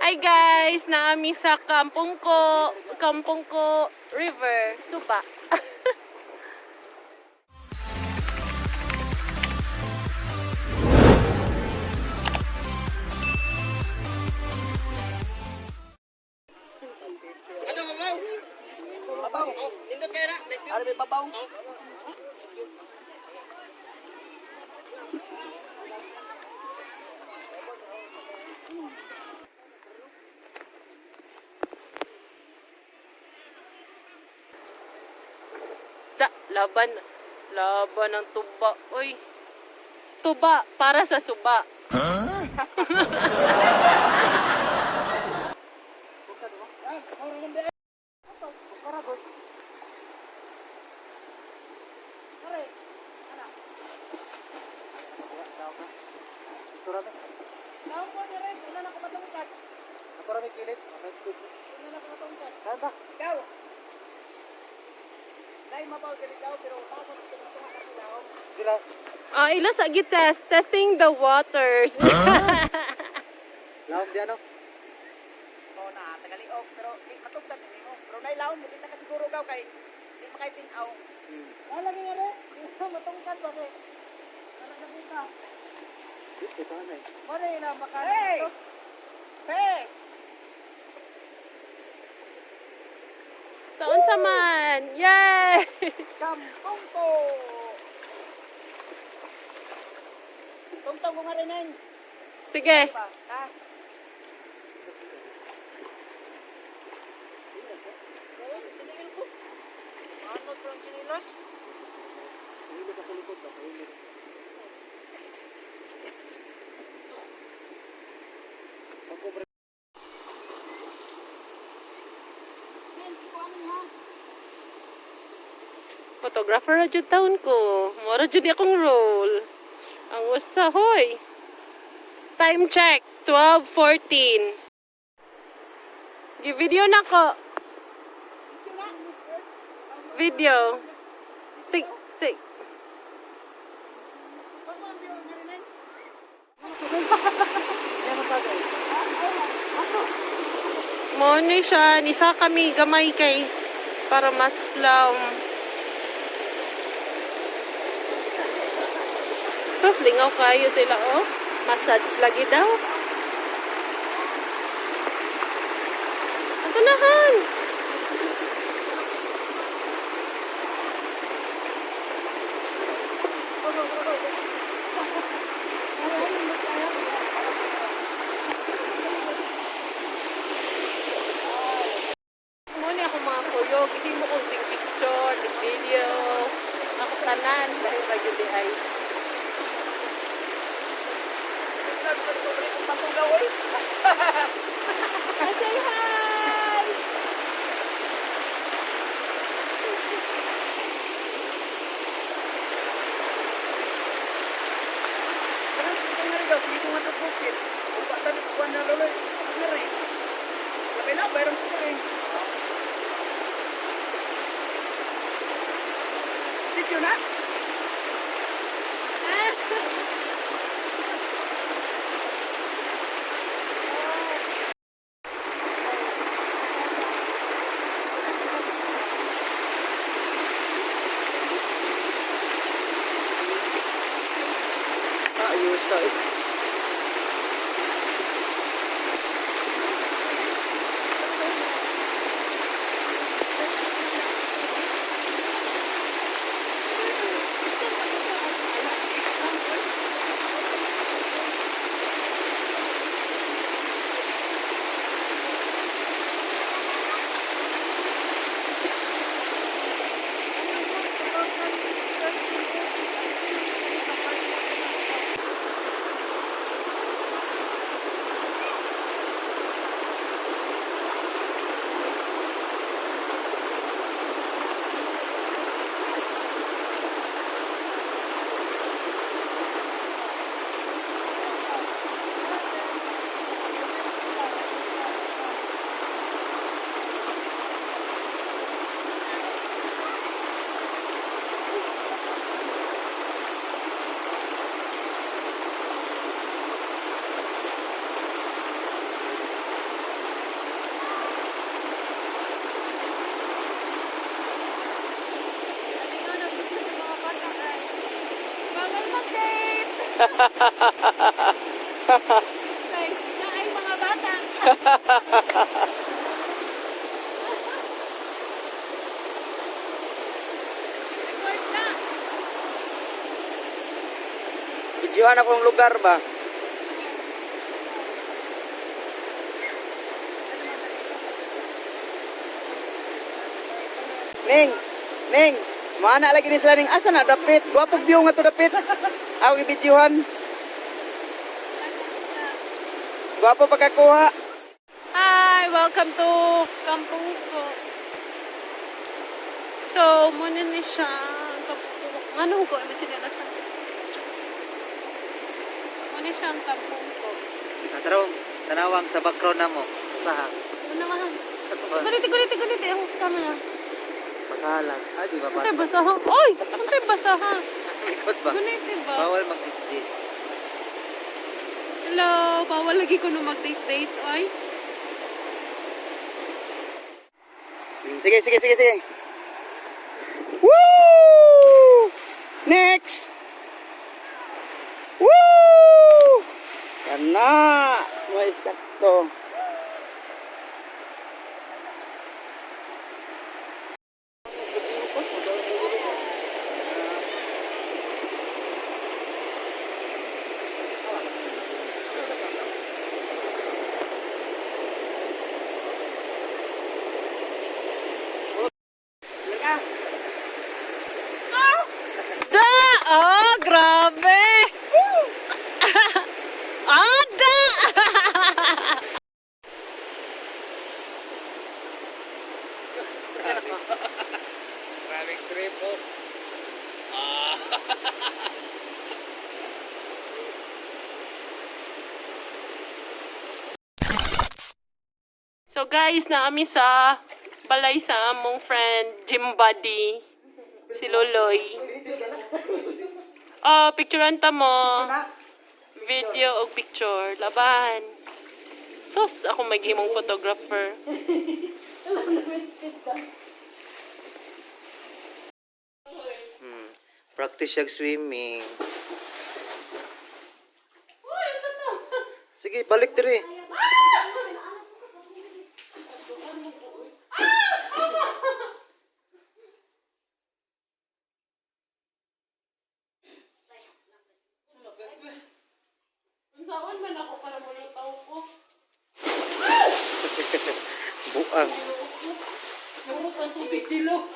Hi guys, naa mi sa Kampong Ko River, Suba. Ano babaw? Babaw. Nindot kayo na. Ano may babaw? Ta, laban. Laban ng tuba. Uy. Tuba para sa suba. Para may kilit. Saan ba? Ikaw. Dahil mabaw dali daw pero pasa mo sa mga kasilaw. Sila. Ah, ila sa test testing the waters. Laom di ano? Oo na, tagaliok pero di matugtag ni mo. Pero nay laom mo kita ka siguro gaw kay di makay tinaw. Ah, lagi nga re. Di mo matungkad ba kay. Ana na buta. Ito na eh. Mare na maka. Hey! Hey! Sa unsa man. Yay! Kampong ko. Tungtong ko nga rin neng. Sige. Pa, ha? Ano from Chinilas? Photographer ra jud taon ko. Mora jud akong role. Ang usa hoy. Time check, 12:14. Gi-video na ko. Video. Sig sig. Mo ni siya, nisa kami gamay kay para mas lam. Sus, lingaw kayo sila, oh. Massage lagi daw. Ang tunahan! Mo ni ako mga kuyog, hindi mo kong ting picture, ting video. Ako tanan, dahil ba yun di ay. Say hi! Video na? Ayos ay. Ay, naay mga bata. Record na. Videohan akong lugar ba? Ning, Ning, mana lagi ni sila ning asa na dapit. Gwapog view nga to dapit. Ako gibidyohan. Gwapo pagkakuha. Hi! Welcome to Kampung ko. So, muna ni siya. Ang kampung ko. Ano ko? Ano siya? Muna siya ang kampung ko. Tarong, tanawang sa background na mo. Basaha. Ano naman? Guliti, guliti, guliti ang camera. Basaha lang. Ah, di ba Unsay basa? basaha? Oy! Unsay basaha? Likod ba? Guliti ba? Bawal mag-date. Hello! Bawal lagi ko no mag-date-date, oy. Sige, sige, sige, sige. Woo! Next! Woo! Kana! May sakto. Da! Oh, grabe! Ada! Maraming trip oh. So guys, naami sa balay sa among friend Jim Buddy, si Loloy. Oh, picturean ta mo. Video og picture. Laban. Sus, ako maghimong photographer. Practice siya swimming. Sige, balik dire. Unsaon man ako para mulutaw ko. Buang. Murot ang tubig, Jilo.